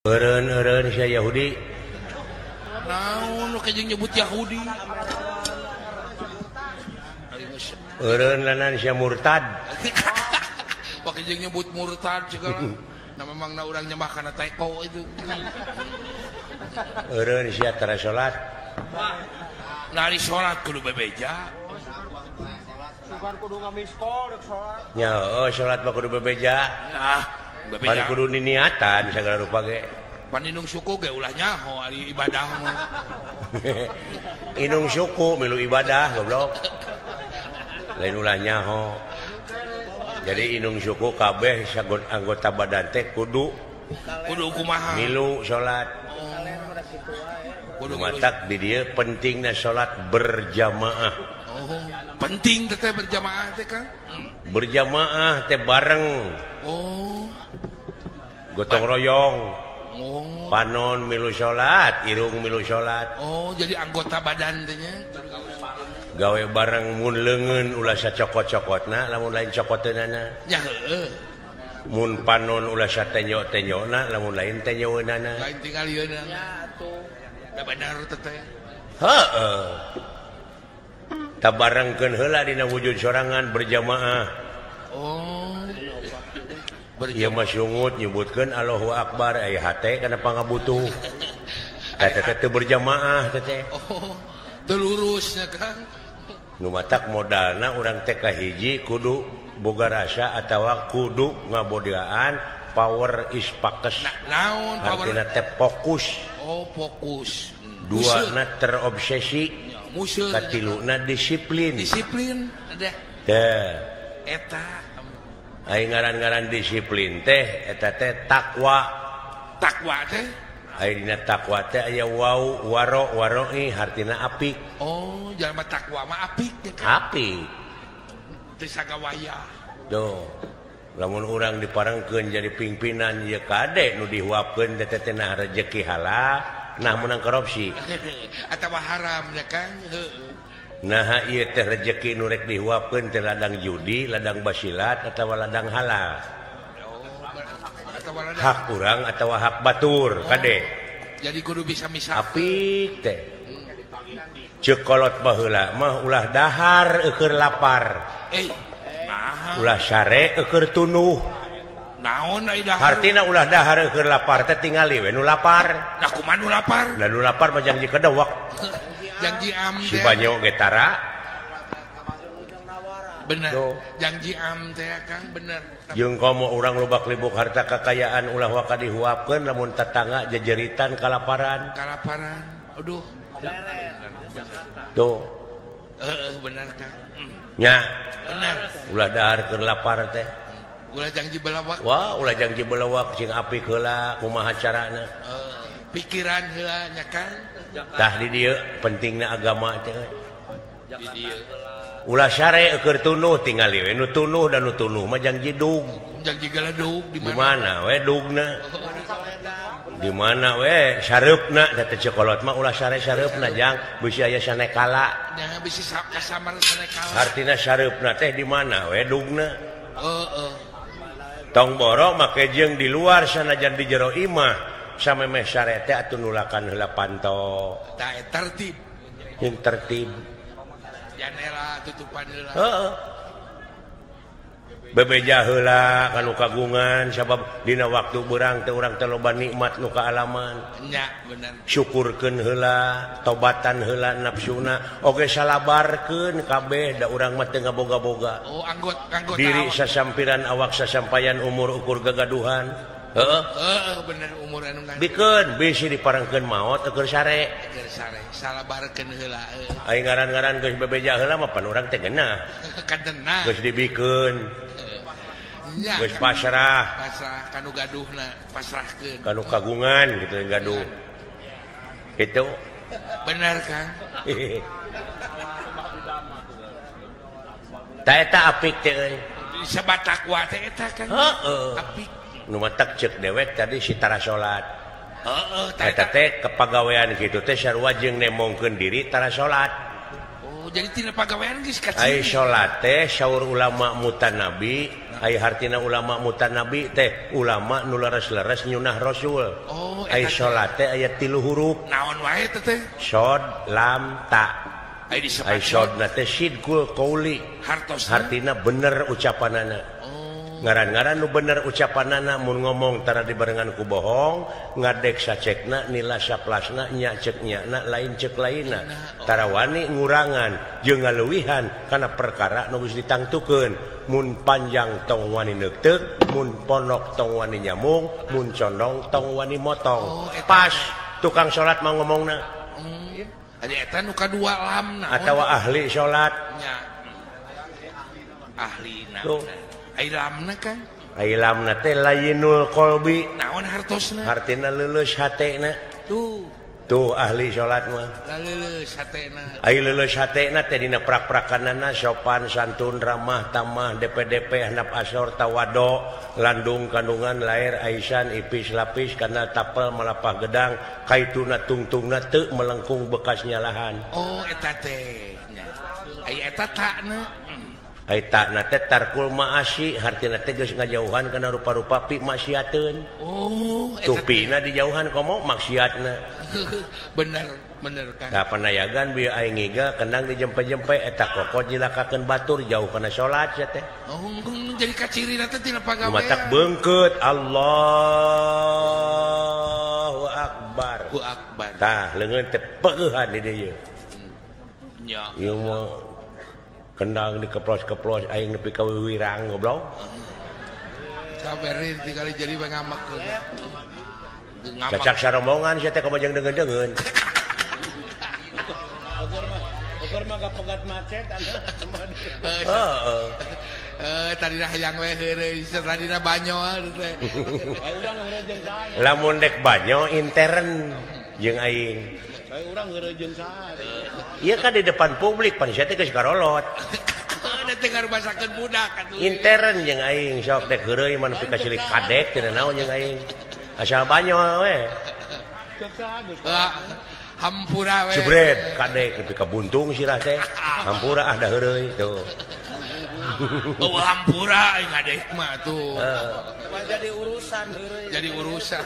Eureun-eureun sia Yahudi. Naon nu kajeng nyebut Yahudi? Eureun lanan sia murtad. Wah kajeng nyebut murtad segala. Nah memang na urang nyembah kana teko itu. Eureun sia tara salat. Nari salat kudu bebeja. Bukan kudu ngamiskol rek salat. Nya heueuh salat mah kudu bebeja. Nah, pan kudu niniatan sagala rupa ge. Pan inung suku ge ulah nyaho ari ibadah mah. Inung suku milu ibadah goblok. Lain ulah nyaho. Jadi inung suku kabeh sagon anggota badan teh kudu kudu kumaha? Milu salat. Kudu matak di dieu pentingna salat berjamaah. Oh, penting teh berjamaah teh Kang. Berjamaah teh bareng. Oh. Gotong royong. Oh. Panon milu salat, irung milu salat. Oh, jadi anggota badan teh nya. Gawe bareng mun leungeun ulah sacokot-cokotna, lamun lain cokoteunana. Ya heueuh. Mun panon ulah satenyo-tenyona, lamun lain tenyoeunana. Lain tingalieunna. Ya atuh. Da bener teh. Heueuh. Tabarengkeun heula dina wujud sorangan berjamaah. Oh. Ieu mah sungut nyebutkeun Allahu Akbar aya hate kana pangabutuh. Eta teh teu berjamaah teh. Oh, teu lurus nya Kang. Nu matak modalna urang teh kahiji kudu boga rasa atawa kudu ngabodeaan power is pakes. Naon power? Artina teh fokus. Oh, fokus. Dua na terobsesi. Katiluna disiplin. Disiplin ada. Teh. Eta ai ngaran-ngaran disiplin teh eta teh takwa. Takwa teh? Ai dina takwa teh aya wau waro waroi hartina apik. Oh, jalma takwa mah apik teh. Apik. Teu sagawaya. Duh. Lamun urang diparengkeun jadi pimpinan ieu kade nu dihuapkeun teh teh nah rejeki halal. Nah menang korupsi atawa haram ya Kang. Heeh. Nah ieu teh rejeki nu rek dihuapkeun teh ladang judi, ladang basilat atawa ladang halal. Oh, hak urang atawa hak batur, oh, kade. Jadi kudu bisa misah. Apik teh. Ceuk kolot baheula mah ulah dahar eueur lapar. Nah. Ulah sare eueur tunuh. Naon ai dahar? Hartina ulah dahar eueur lapar teh tingali we nu lapar. Nah kumaha nu lapar? Lah nu lapar mah janji kedewek. Janji am si banyo ge tara. Bener. Janji am teh Kang bener. Jeung komo urang lobak libuk harta kakayaan ulah waka dihuapkeun lamun tetangga jejeritan kalaparan. Kalaparan. Aduh. Tuh. Heeh bener Kang. Nya. Bener. Ulah dahar keur lapar teh. Ulah janji belawak. Wah, ulah janji belawak sing apik heula kumaha carana. Pikiran heula nya Kang. Tah di dieu pentingna agama teh. Di dieu. Ulah sare eueur tunuh tingali we nu tunuh dan nu tunuh mah janji dug. Janji galedug di mana we dugna? Di mana we sareupna teh cekolot mah ulah sare sareupna jang bisi aya sanekala. Nya bisi kasamar sanekala. Hartina sareupna teh di mana we dugna? Heeh. Tong boro make jeung di luar sanajan di jero imah samemeh sare teh atuh nulakan heula panto. Tah tertib. Jeung tertib. Janela tutupan heula. Heeh. Bebeja heula ka nu kagungan sabab dina waktu beurang teh urang teh loba nikmat nu kaalaman. Nya bener. Syukurkeun heula, tobatan heula nafsuna, oge salabarkeun kabeh da urang mah teu ngaboga-boga. Oh, anggota diri sasampiran awak sasampayan umur ukur gagaduhan. Heeh. Heeh bener umur anu kan. Bikeun bisi diparengkeun maot eueur sare. Eueur sare, salabarkeun heula. Ai ngaran-ngaran geus bebeja heula mah pan urang teh geunah. Kadenah. Geus dibikeun. Nya, geus pasrah. Pasrah kanu gaduhna, pasrahkeun. Kanu kagungan gitu gaduh. Gitu. Bener Kang. Ta eta apik teh euy. Sabat takwa teh eta Kang. Heeh. Apik. Nu matak ceuk dewek tadi si tara salat. Heeh, eta teh kepagawean kitu teh sarua jeung nemongkeun diri tara salat. Oh, jadi tina pagawean geus kaciri. Ai salat teh saur ulama mutanabi, ai hartina ulama mutanabi teh ulama nu leres-leres nyunah Rasul. Oh, ai salat teh aya 3 huruf. Naon wae teh teh? Shod, lam, ta. Ai disebut ai shodna teh sidqul qauli. Hartina bener ucapanana. Ngaran-ngaran nu bener ucapanana mun ngomong tara dibarengan ku bohong, ngadek sacekna, nila saplasna, nya cek nyana, lain cek lainna. Tara wani ngurangan jeung ngaleuwihan kana perkara nu geus ditangtukeun. Mun panjang tong wani neukteuk, mun ponok tong wani nyamung, mun condong tong wani motong. Pas tukang salat mah ngomongna. Aya eta nu kadua lamna atawa ahli salat. Nya. Ahlina. Ai lamna kan? Ai lamna teh layinul qalbi. Naon hartosna? Hartina leuleus hatena. Tuh. Tuh ahli salat mah. Leuleus hatena. Ai leuleus hatena teh dina prak-prakanana sopan santun ramah tamah DPDP handap asor tawado landung kandungan lair aisan ipis lapis kana tapel malapah gedang kaituna tungtungna teu melengkung bekas nyalahan. Oh eta teh. Nya. Ai eta takna. Ai takna teh tarkul maasi hartina teh geus ngajauhan kana rupa-rupa pi maksiateun. Oh, eta tupina dijauhan komo maksiatna. Bener, bener kan. Tah panayagan bieu aing ngiga kendang dijempe-jempe eta kokot jilakakeun batur jauh kana salat sia teh. Oh, jadi kacirina teh tina pagawean. Matak beungkeut Allahu akbar. Allahu akbar. Tah leungeun teh peueuhan di dieu. Nya. Ieu mah kendang dikeplos-keplos aing nepi ka wiwirang goblok. Saberin tikali jadi ngamek. Cacak sarombongan sia teh komo jeung deungeun-deungeun. Bogor mah kapegat macet Heeh. Tadina hayang we heureuy, tadina banyol teh. Urang heureuy jeung saha? Lamun dek banyo intern jeung aing. Saya urang heureuy jeung saha? Ieu kan di depan publik pan sia teh geus karolot. Da teh ngarubasakeun budak atuh. Intern jeung aing sok dek heureuy mah nepi ka silik kadek teu naon jeung aing. Asal banyo we. Hampura we. Jebret kadek nepi ka buntung sirah teh. Hampura ah da heureuy tuh. Oh hampura aing kadek mah tuh. Jadi urusan heureuy. Jadi urusan.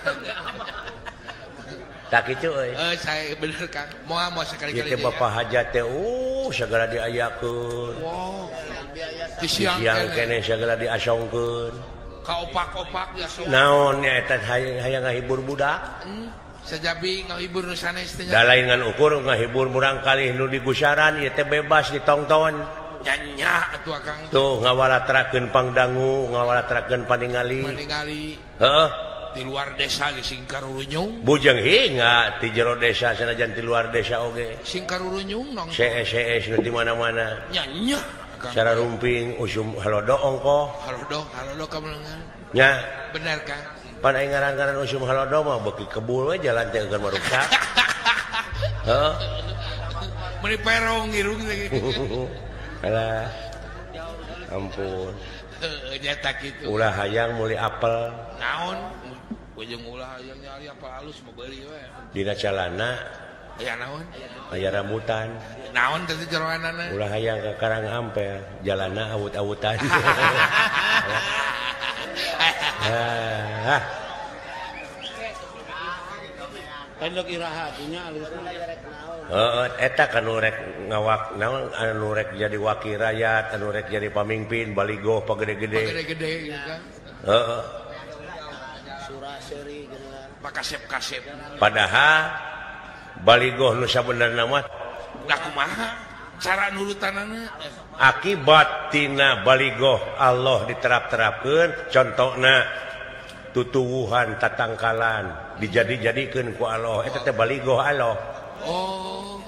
Tak kitu euy. Saya bener Kang. Moal moal sekali-kali. Ieu teh bapak hajat teh segala diayakeun. Wow. Di siang keneh segala diasongkeun. Ka opak-opak diasongkeun. Naon nya eta hayang ngahibur budak? Sajabi ngahibur nu sanes teh. Da lain ngan ukur ngahibur murangkalih nu digusaran ieu teh bebas ditongton. Nya atuh Akang. Tuh ngawalatrakeun pangdangu, ngawalatrakeun paningali. Paningali. Heeh. Di luar desa ge sing karurunyung. Bujeng hinga ti jero desa sanajan ti luar desa oge. Sing karurunyung nong. CS nu di mana-mana. Nya nya. Cara rumping usum halodo ongkoh. Halodo, halodo kamelengan. Nya. Bener Kang. Pan aing ngaran-ngaran usum halodo mah beuki kebul we jalan teh eukeun maruksak. Heeh. Meuni perong irung teh. Alah. Ampun. Heuh nya kitu. Ulah hayang meuli apel. Naon? Ujung ulah hayang nyari apel halus mau beli we. Dina calana aya naon? Aya rambutan. Naon teh jeroanana? Ulah hayang ka Karang Ampel, jalana awut-awutan. Ah. Endok iraha nya alusna. Heeh, eta kan nu rek ngawak naon anu rek jadi wakil rakyat, anu rek jadi pamimpin baligoh pagede-gede. Pagede-gede gitu kan. Heeh. Pakasep-kasep. Padahal baligoh nu sabenerna mah da kumaha cara nurutanana akibat tina baligoh Allah diterap-terapkeun contona tutuwuhan tatangkalan dijadi-jadikeun ku Allah eta teh baligoh Allah. Oh,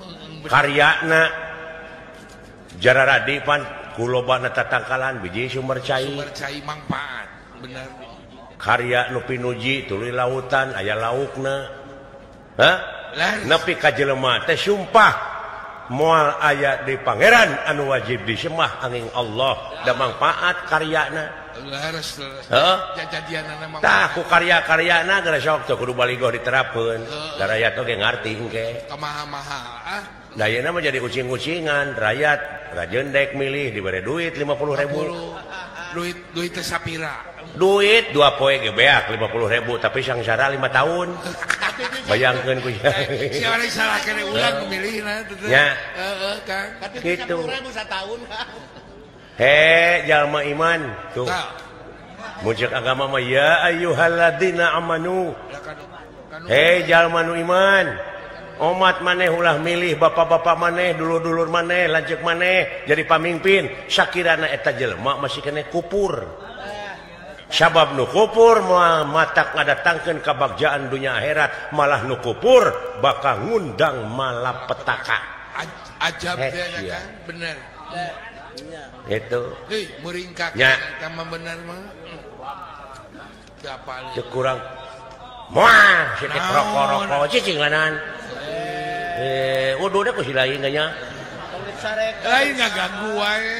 karyana jararadi pan kulobana tatangkalan biji sumber cai. Sumber cai mangpaat bener. Karya nu pinuji tuluy lautan aya laukna. Hah? Nepi ka jelema teh sumpah moal aya di pangeran anu wajib disembah angin Allah da mangpaat karyana. Leres leres. Heeh. Jajadianana mah. Tah ku karya-karyana geus sok teu kudu baligoh diterapkeun. Da rakyat oge ngarti engke. Kamaha-maha ah. Da ayeuna mah jadi ucing-ucingan, rakyat rajeun dek milih dibere duit 50.000. Duit duit teh sapira. Duit 2 poe ge beak 50.000 tapi sangsara 5 tahun. Bayangkeun ku sia. Sia orang salah kene ulang milihna teh. Nya. Heeh, Kang. Tapi Gitu. 10.000 satahun. He jalma iman tuh. Tah. Mun ceuk agama mah ya ayyuhalladzina amanu. Lah kanu Hei jalma nu iman. Omat maneh ulah milih bapak-bapak maneh, dulur-dulur maneh, lanceuk maneh jadi pamimpin. Sakirana eta jelema masih kene kupur. Sabab nu kupur moal matak ngadatangkeun kabagjaan dunia akhirat, malah nu kupur bakal ngundang malapetaka. Ajab Heh, teh iya. Kang, bener. Itu. Hei, muringkak Nya. eta mah bener mah. Teu apal. Teu kurang. Moal sitik Naon? rokok-rokok cicing lanan. Udah ku si lain nya. Lain ngaganggu wae.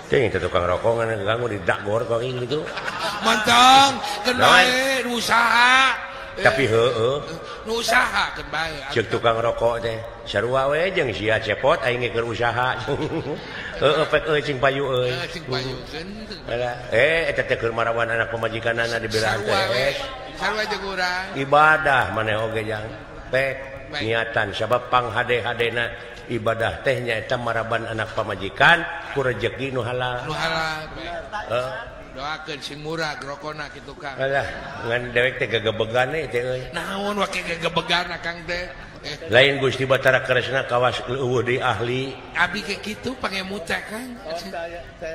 Teuing teh tukang rokok ngan ngaganggu didagor ku aing gitu. Mantong keun Naon? bae nu usaha. Tapi heueuh Nu usaha keun bae. ceuk tukang rokok teh sarua we jeung sia cepot aing ge keur usaha. Heueuh pek euy cing payu euy. Heuh cing payukeun. Alah, eta teh keur marawan anak pamajikanana dibelaan Sarua we. teh. Sarua jeung urang. Ibadah maneh oge jang. Pek Baik. niatan sabab panghade-hadena ibadah teh nyaeta maraban anak pamajikan ku rejeki nu halal. Nu halal. Heeh. Doakeun sing murah rokona kitu Kang. Alah, ngan dewek teh gegebegan teh euy. Naon wake gegebegan Kang teh. Lain Gusti Batara Kresna kawas leuweuh deui ahli. Abi ke kitu pangemut teh Kang.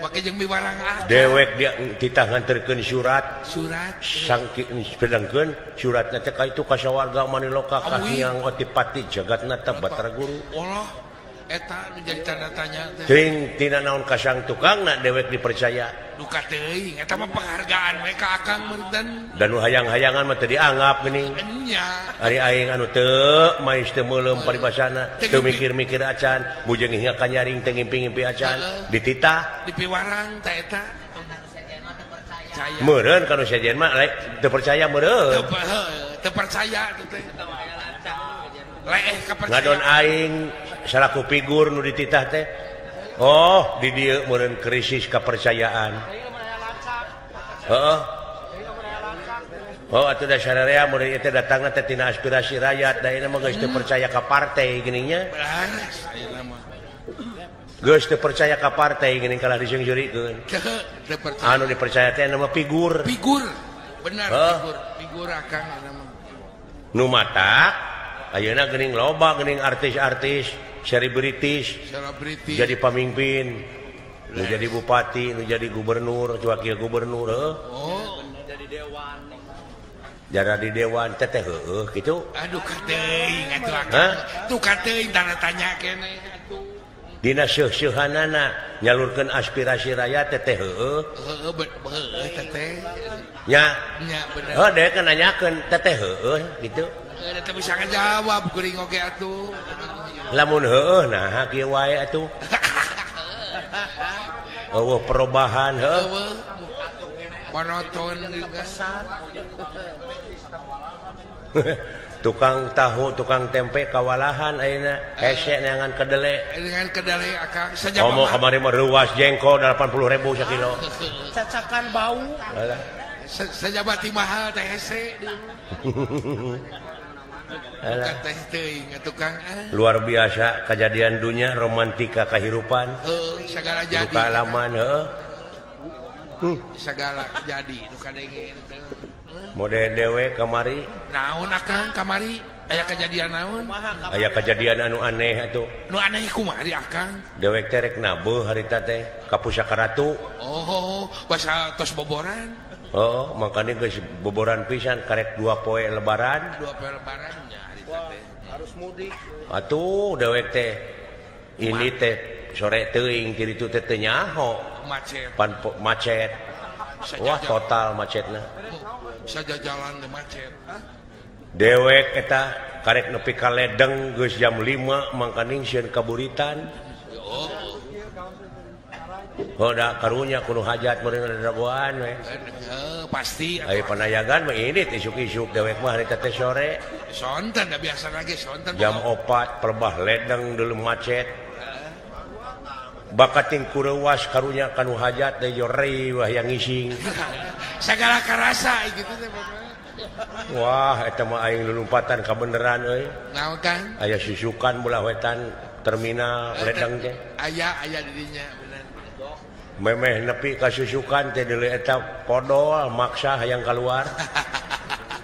Wake jeung miwarang ah. Dewek dia titah nganterkeun surat. Surat. Sangki sedangkeun suratna teh ka itu ka sawarga Maniloka ka Awi. Hyang Otipati Jagatnata Batara Guru. Allah eta nu jadi tanda tanya teh. Teuing tina naon kasang tukangna dewek dipercaya. Duka teuing eta mah penghargaan we ka Akang meureun. Dan nu hayang-hayangan mah teu dianggap geuning. Nya. Ari aing anu teu mais teu meuleum paribasana, teu mikir-mikir acan, bujeng hingga ka nyaring teu ngimpi-ngimpi acan, dititah dipiwarang teh eta. Percaya. Meureun ka nu sejen mah teu percaya meureun. Teu percaya teh. Leeh kapercaya. Ngadon aing salaku figur nu dititah teh. Oh, di dieu meureun krisis kepercayaan. Heeh. Oh, atuh da sararea meureun ieu teh datangna teh tina aspirasi rakyat, da ayeuna mah geus teu percaya ka partai geuning nya. Beres ayeuna mah. Geus teu percaya ka partai geuning kalah diseungseurikeun. Teu percaya. Anu dipercaya teh nama figur. Figur. Benar figur. Figur Akang ayeuna mah. Nu matak ayeuna geuning loba geuning artis-artis selebritis jadi pamimpin, nu jadi bupati, nu jadi gubernur, wakil gubernur, heuh. Oh, jadi dewan. Jara di dewan teh teh heueuh kitu. Aduh kateuing atuh Akang. Tuh kateuing tanda tanya keneh atuh. Dina seuh-seuhanana nyalurkeun aspirasi rakyat teh teh heueuh. Heueuh heueuh teh teh. Nya. Nya bener. Heuh deui kan nanyakeun teh teh heueuh kitu. Heueuh teh bisa ngajawab kuring oge atuh. Lamun heueuh nah kieu wae atuh. Eueuh perubahan heueuh. Eueuh monoton juga. Tukang tahu, tukang tempe kawalahan ayeuna hese neangan kedele. Dengan kedele Akang saja. Komo kamari mah reuas jengkol 80.000 sakilo. Cacakan bau. Alah. Sajabati mahal teh hese. Alah. Teh teuing atuh Kang. Luar biasa kejadian dunia romantika kehidupan. Heuh, sagala jadi. Duka alaman heuh. Sagala jadi nu kadenge teh. Mode dewe kamari. Naon Akang kamari? Aya kejadian naon? Aya kejadian anu aneh atuh. Nu aneh kumaha di Akang? Dewek teh rek nabeuh harita teh ka Pusaka Ratu. Oh, basa tos boboran. Oh, makanya geus boboran pisan karek 2 poe lebaran. 2 poe lebaran nya harita teh. Harus mudik. Atuh dewek teh ini teh sore teuing kieu ditu teh teu nyaho. Macet. Pan macet. Wah, total macetna. Saja jalan teh macet. Dewek eta karek nepi ka ledeng geus jam 5 mangkaning sieun kaburitan. Oh. Hoda karunya kudu hajat meureun dagoan we. Pasti. Ai panayagan mah indit isuk-isuk dewek mah harita teh sore. Sonten da biasa lagi sonten. Jam 4 perbah ledeng deuleu macet. Bakating kureuwas karunya kanu hajat teh jore wah yang ngising. Sagala karasa gitu teh pokona. Wah eta mah aing lulumpatan kabeneran euy. Naon Kang? Aya susukan belah wetan terminal ledeng teh. Aya aya di dinya bener. Memeh nepi ka susukan teh deuleu eta podol maksa hayang kaluar.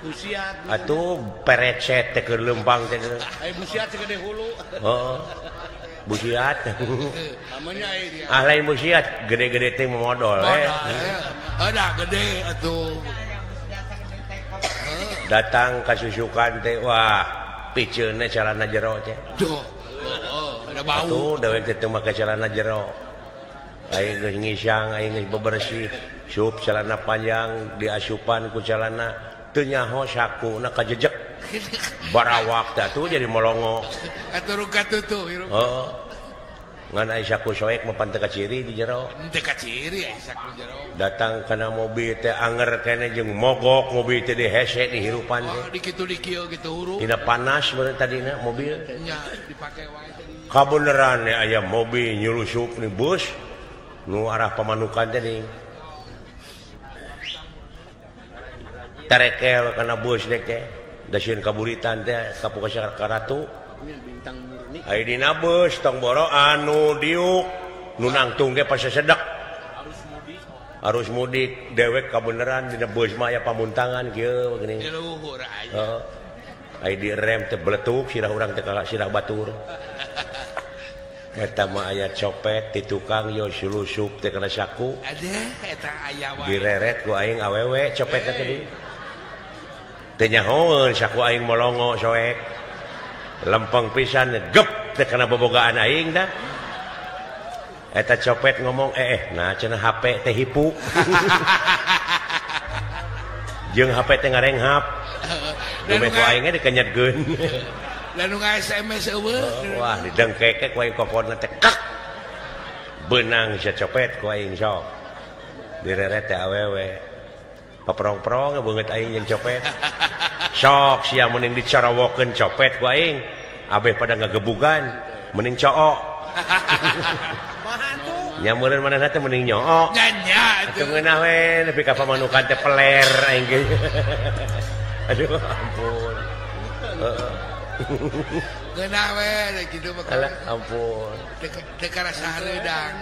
Busiat. Atuh perecet teh keur leumpang teh. Aya busiat segede hulu. Heeh. Busiat. Namanya aya. Ah lain busiat, gede-gede teh modol eh. Ada gede atuh. Datang ka susukan teh wah piceunna calana jero teh. Duh. Heeh, ada bau. Atuh dewek teh teu make calana jero. Aing geus ngisang, aing geus bebersih, sup celana panjang diasupan ku celana teu nyaho sakuna kajejek. Barawak teh atuh jadi molongo. Atuh katutuh hirup. Heeh. Ngan ai saku soek mah pan teu kaciri di jero. Teu kaciri ai saku jero. Datang kana mobil teh anger keneh jeung mogok mobil teh dihese di hirupan teh. Oh, dikitu dikieu gitu huruf. Dina panas meureun tadina mobil. Nya dipake wae tadi. Kabeneran aya mobil nyulusup ni bus. Nu arah pamanukan tadi tarekel kana bus dek teh dasieun kaburitan teh ka Pukasar Karatu aya dina bus tong boro anu diuk nu nangtung ge pasesedek arus mudik dewek kabeneran dina bus mah aya pamuntangan kieu geuning di luhur aya heeh aya di rem teh beletuk sirah urang teh ka sirah batur. Eta mah aya copet di tukang yo sulusup teh kana saku. Aduh, eta aya wae. Direret ku aing awewe copet teh tadi. Teu nyahoeun saku aing molongo soek. Lempeng pisan gep teh kana bobogaan aing dah. Eta copet ngomong nah cenah HP teh hipu. Jeung HP teh ngarenghap. Dume ku aing ge dikenyetkeun. Lalu nggak SMS eueuh. Wah, didengkek ku aing kokona teh kak. Beunang sia copet ku aing sok. Direret teh awewe. Paprong-prong beungeut aing jeung copet. Sok sia mending dicarawokeun copet ku aing. Abeh pada ngagebugan, mending cook. Nya meureun manehna teh mending nyook. Nya nya atuh ngeunah we nepi ka pamanukan teh peler aing ge. Aduh ampun. Heeh. Geunah we kitu mah. Alah ampun. Teu karasa hareudang.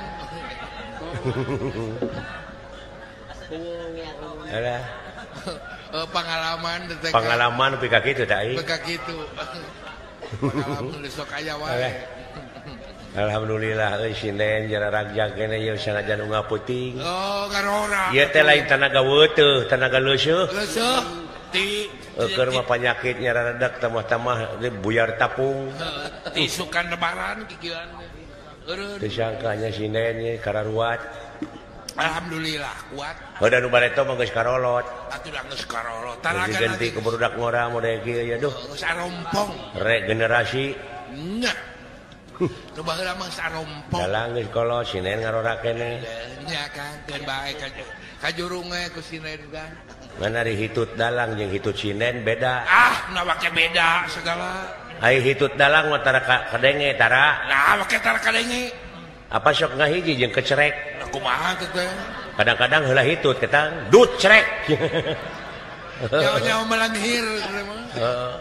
Alah. Pengalaman teh. Pengalaman nepi ka kitu tah ieu. Nepi ka kitu. Pengalaman sok aya wae. Alhamdulillah euy sinden jararagjag keneh ieu sanajan unggal peuting. Oh, ngarora. Ieu teh lain tanaga weuteuh, tanaga leuseuh. Leuseuh. Ti keur mah panyakit nyararedak tamah-tamah buyar tapung. Tisukan lebaran kikieuan. Eureun. Teu sangkanya sinden ye kararuat. Alhamdulillah kuat. Heuh da nu bareto mah geus karolot. Atuh da geus karolot. Tarakan ganti ke barudak ngora model kieu ya duh. Geus arompong. Regenerasi. Nya. Nu baheula mah geus arompong. Dalang geus kolot sinden ngarora keneh. Nya Kang, keun bae ka jurung we ku sinden kan. Ngan ari hitut dalang jeung hitut sinden beda. Ah, na make beda segala. Ai hitut dalang mah tara kadenge tara. Nah, make tara kadenge. Apa sok ngahiji jeung kecerek. Nah, kumaha teh teh? Kadang-kadang heula hitut ketang dut cerek. Nyawa-nyawa melanghir heeh.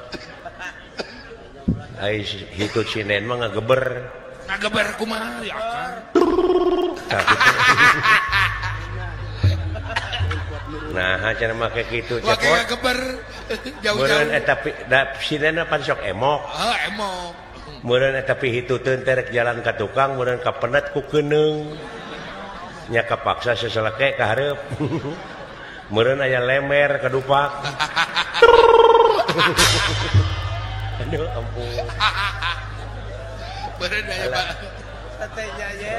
Ai hitut sinden mah ngageber. Ngageber kumaha ya akar. Nah, cara make kitu cepot. Make ngageber jauh-jauh. Meureun eta da sinden pan sok emok. Heuh, emok. Meureun eta pihituteun teh rek jalan ka tukang, meureun kapenet ku keuneung. Nya kapaksa seseleke ka hareup. Meureun aya lemer kadupak. Aduh ampun. Meureun aya Pak. Tetehnya ye.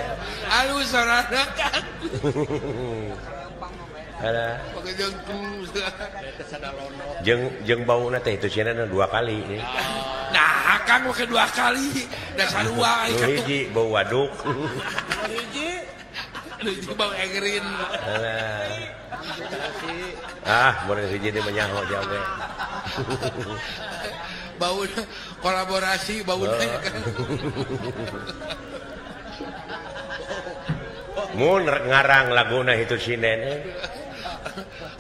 Alus sorana kan. Alah. Jeung jeung bauna teh itu cenah dua kali. Nah, Kang make dua kali. Da sarua hiji bau waduk. Hiji. Bau egrin. Ah, mun hiji deui mah nyaho dia oge. Bau kolaborasi bau kan. Mun ngarang laguna itu sinden.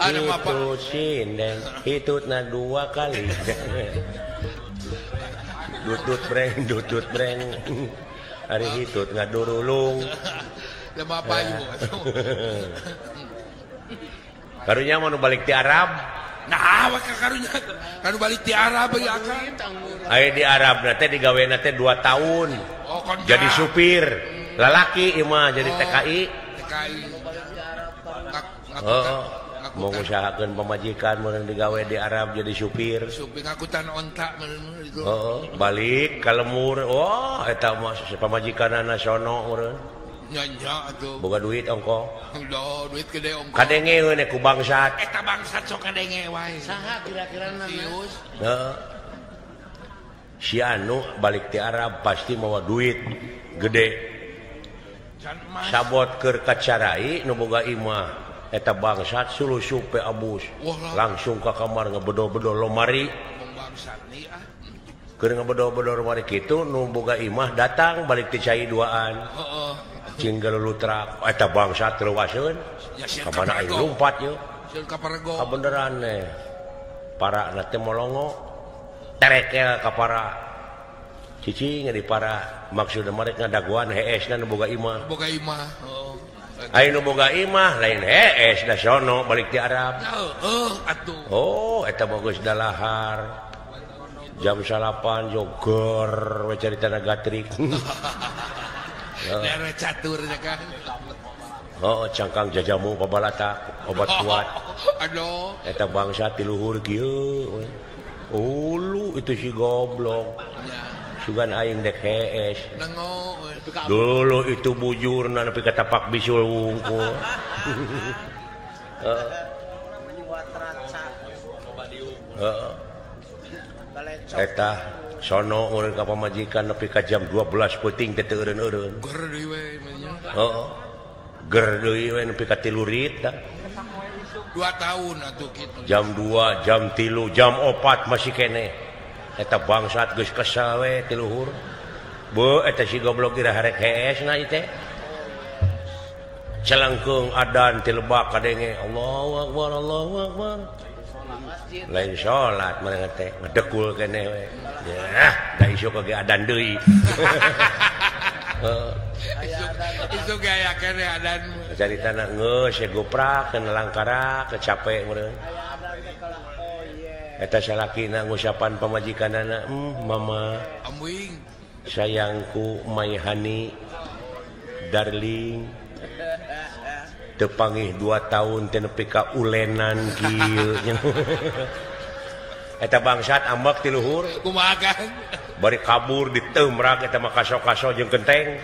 Itu sinden, hitutna dua kali. Dutut breng, dutut breng. Ari hitut ngadurulung. Lemah payu. Karunya mau balik di Arab. Nah, awak karunya kanu balik di Arab ya akang. Aya di Arab na teh digawena teh 2 tahun. Oh, jadi supir. Lalaki ieu mah jadi TKI. TKI. Oh, mau ngusahakeun pamajikan mun digawe di Arab jadi supir. Supir ngakutan onta meureun itu. Oh, balik ka lemur. Wah, eta mah pamajikanana sono meureun. Nya nya atuh. Boga duit ongko. Duh, duit gede ongko. Kadenge we ku bangsat. Eta bangsat sok kadenge wae. Saha kira-kirana? Sius. Heeh. Si anu balik di Arab pasti mawa duit gede. Sabot keur kacarai nu boga imah eta bangsat sulusup pe abus. Langsung ka kamar ngebedol-bedol lomari. Keur ngebedol-bedol lomari kitu nu boga imah datang balik ti cai duaan. Heeh. Cing galulutrak eta bangsat leuwaseun. Ka mana aing lumpat yeuh. Kabeneran eh. Para na teh molongo terekel ka para. Cicing di para maksudna mereka ngadaguan hees na nu boga imah. Boga imah. Heeh. Aya nu boga imah lain hees da sono balik ti Arab. Heeh atuh. Oh, eta mah geus dalahar. Jam 9 jogor we caritana gatrik. Dere catur nya kan. Oh, cangkang jajamu pabalatak obat kuat. Aduh. Eta bangsa ti luhur kieu. Ulu itu si goblok. Sugan aing dek hees. Dulu itu bujurna nepi ka tapak bisul wungkul. Heeh. Eta sono urang ka pamajikan nepi ka jam 12 peuting teh teu eureun-eureun. Ger deui we nya. Heeh. Ger deui we nepi ka 3 rit tah. 2 tahun atuh kitu. Jam 2, jam 3, jam 4 masih keneh. Eta bangsat geus kesel we ti luhur. Beuh eta si goblok ira harek hees na ieu teh. Celengkeung adan ti lebak kadenge Allahu akbar Allahu akbar. Lain salat manehna teh ngedekul keneh we. Yah, da isuk ge adan deui. Heeh. Isuk aya keneh adan. Caritana geus goprak kana langkara kecape meureun. Eta salakina ngusapan pamajikanana, mama ambuing sayangku my honey darling teu pangih 2 tahun teh nepi ka ulenan kieu. Eta bangsat ambek ti luhur kumaha kan bari kabur diteumrak eta mah kaso-kaso jeung kenteng.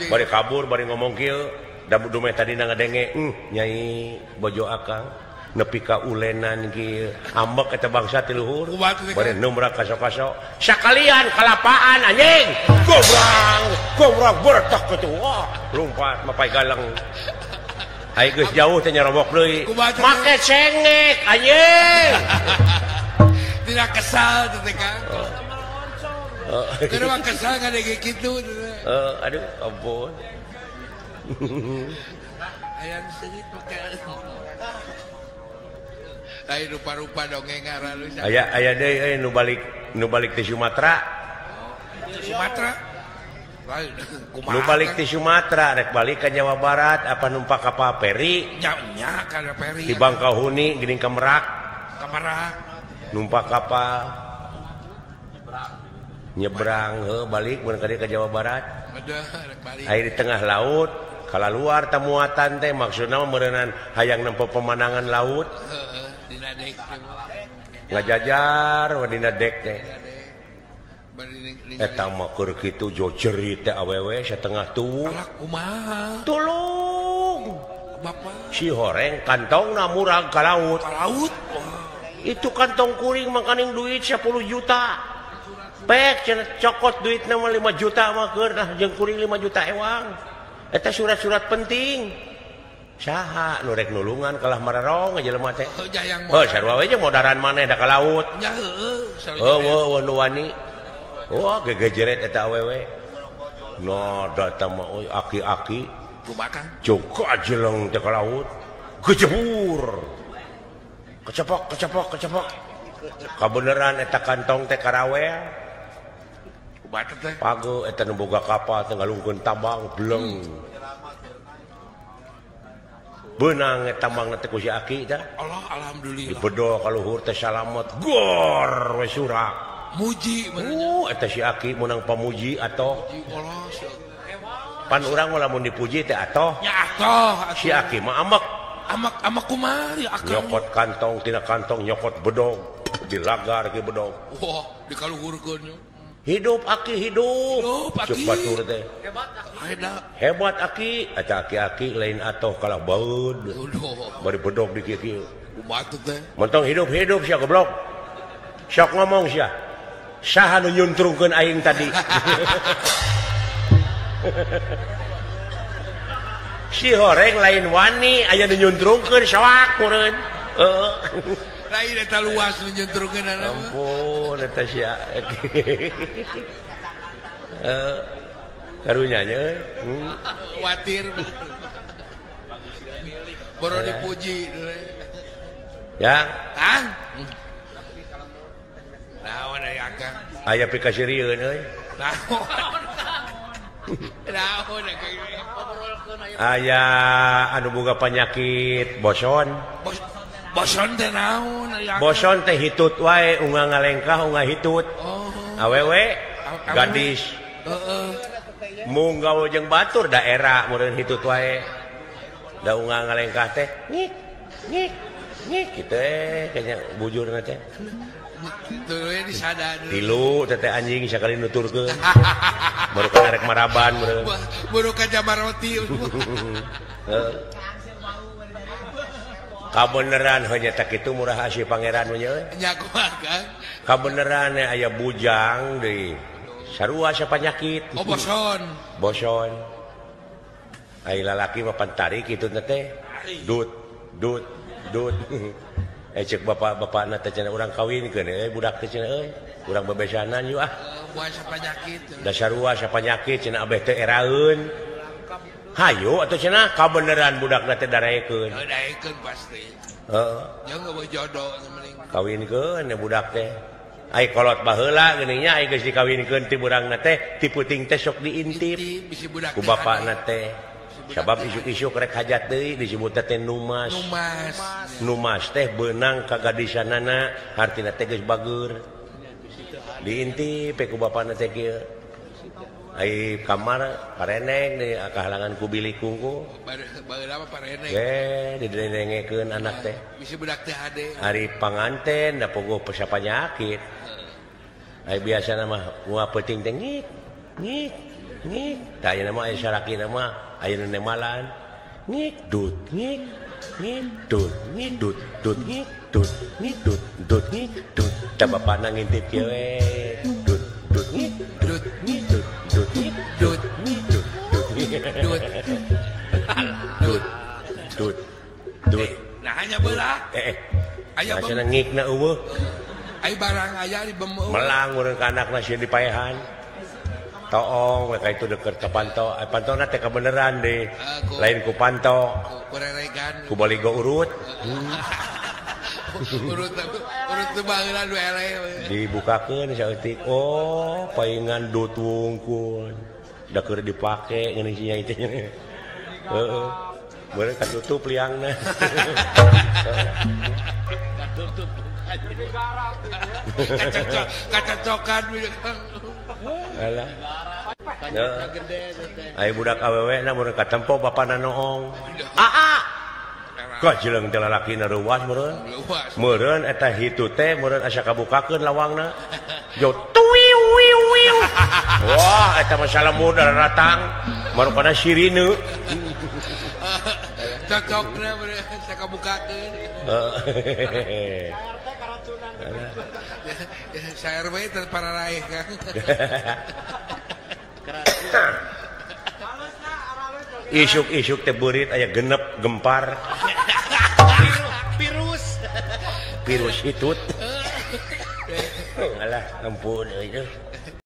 Bari kabur bari ngomong kieu da dumeh tadina ngadenge nyai bojo akang nepi ka ulenan kieu ambek eta bangsa ti luhur bari numrak kaso-kaso sakalian kalapaan anjing gobrang gobrang bertak kitu wah lompat mapai galang ai geus jauh teh nyarobok deui make cengek anjing tidak kesal teh Kang. Keur mah kesal ngadenge kitu. Aduh ampun. Hayang seungit make lain rupa-rupa dongeng aralus. Aya aya deui euy nu balik ti Sumatera. Sumatera. Nu balik ti Sumatera rek balik ka Jawa Barat apa numpak kapal peri? Nya nya ka peri. Di Bangkahuni geuning ka Merak. Ka Merak. Numpak kapal. Nyebrang heuh balik mun ka dieu ka Jawa Barat. Aya di tengah laut kalaluar tamuatan teh maksudna meureunnan hayang nempo pemandangan laut. Heeh. Ngajajar dina dek teh. Eta mah keur kitu jojerit teh awewe satengah tuwuh. Kumaha? Tolong. Bapak. Si horeng kantongna murag ka laut. Ka laut. Itu kantong kuring mangkaning duit 10 juta. Pek cenah cokot duitna mah 5 juta mah keur nah jeung kuring 5 juta ewang. Eta surat-surat penting. Saha nu rek nulungan kalah mararong jelema teh. Heuh sarua we jeung modaran maneh da ka laut. Nya heueuh sarua. Heueuh nu wani. Wah gegejeret eta awewe. No datang mah euy aki-aki. Kumaha Kang? Joko ajeleng teh ka laut. Gejebur. Kecepok kecepok kecepok. Kabeneran eta kantong teh karawel. Pago eta nu boga kapal teh ngalungkeun tambang bleng. Beunang eta tambang teh ku si aki tah. Allah alhamdulillah. Dibedol ka luhur teh salamet gor we surak. Muji eta si aki meunang pamuji atoh. Pan urang mah lamun dipuji teh atoh. Nya atoh. Si aki mah amek. Amek amek kumaha akang. Nyokot kantong tina kantong nyokot bedog dilagar ke bedog. Wah, dikaluhurkeun. Hidup aki hidup. Hidup aki. Cuk batur teh. Hebat aki. Hebat aki eta aki-aki lain atoh kalah baeud. Bari bedog di kieu-kieu. Kumaha teh? Mentong hidup-hidup sia goblok. Sok ngomong sia. Saha nu nyuntrungkeun aing tadi? Si horeng lain wani aya nu nyuntrungkeun soak meureun. Heeh. Lain eta luas nu nyuntrungkeun. Ampun eta sia. Karunya nya euy. Watir. Boro dipuji. Ya. Kang. Naon aya Akang? Aya pikasirieun euy. Naon? Naon aya anu boga panyakit boson. Boson teh naon aya? Boson teh hitut wae unga ngalengkah unga hitut. Oh. Awewe gadis. Heeh. Mung gawe jeung batur daerah meureun hitut wae. Da unga ngalengkah teh ngik ngik ngik kitu kayaknya bujurna teh. Tuluy disadar. Tilu teh anjing sakali nuturkeun. Baru kana rek maraban meureun. Buru ka jamaroti. Heeh. Kabeneran hanya tak itu murah asih pangeran nya euy. Nya kumaha Kang? Kabeneran aya bujang deui. Sarua sapanyakit. Oh boson. Boson. Ai lalaki mah pantarik kitu teh. Dut dut dut. Cek bapak-bapakna teh cenah urang kawinkeun euy budak teh cenah euy. Urang bebesanan yuk ah. Buah sapanyakit. Da sarua sapanyakit cenah abeh teh eraeun. Hayu atuh cenah kabeneran budakna teh daraekeun. Heuh daekeun pasti. Heeh. Jeung eueuh jodoh mending. Kawinkeun budak teh. Ai kolot baheula geuning nya ai geus dikawinkeun ti burangna teh ti puting teh sok diintip. Ku bapakna teh. Sabab isuk-isuk rek hajat deui disebut teh numas. Numas. Numas teh beunang ka gadisanana hartina teh geus bageur. Diintip ku bapakna teh kieu. Ai kamar pareneng di kahalangan ku bilik kungku. Baheula mah pareneng. Ge didenengekeun anak teh. Bisi budak teh hade. Ari panganten da pogo sapanyakit. Ai biasana mah ungah peuting teh ngik ngik ngik. Tah ayeuna mah aya salakina mah aya nu nemalan. Ngik dut ngik ngik dut ngik dut dut ngik dut ngik dut dut ngik dut. Tah bapana ngintip kieu we. Dut dut ngik dut ngik dut dut ngik dut dut dut dut dut dut. Nah hanya belah. Aya cenah ngikna eueuh. Ai barang aya di bemeu. Melang urang ka anakna sieun dipaehan. Toong we ka itu deukeut ka panto. Ai pantona teh kabeneran deui. Lain ku panto. Ku reregan. Ku baligo urut. Urut urut teu baheula nu eleh. Dibukakeun saeutik. Oh, paingan dut wungkul. Da keur dipake ngeuni sia itu. Heeh. Beureuh katutup liangna. Katutup. Kacocokan. Alah. Ai budak awewe na mun katempo bapana noong. Aa. Kajeleng teh lalakina reuwas meureun. Meureun eta hitu teh meureun asa kabukakeun lawangna. Jo tuwiu wiu wiu. Wah, eta mah salamur daratang. Marukana sirine. Cocokna meureun asa kabukakeun. Heeh. Saya RW terpararaeh kan. Isuk-isuk teh beurit aya genep gempar. Virus. Virus hitut. Alah ampun euy.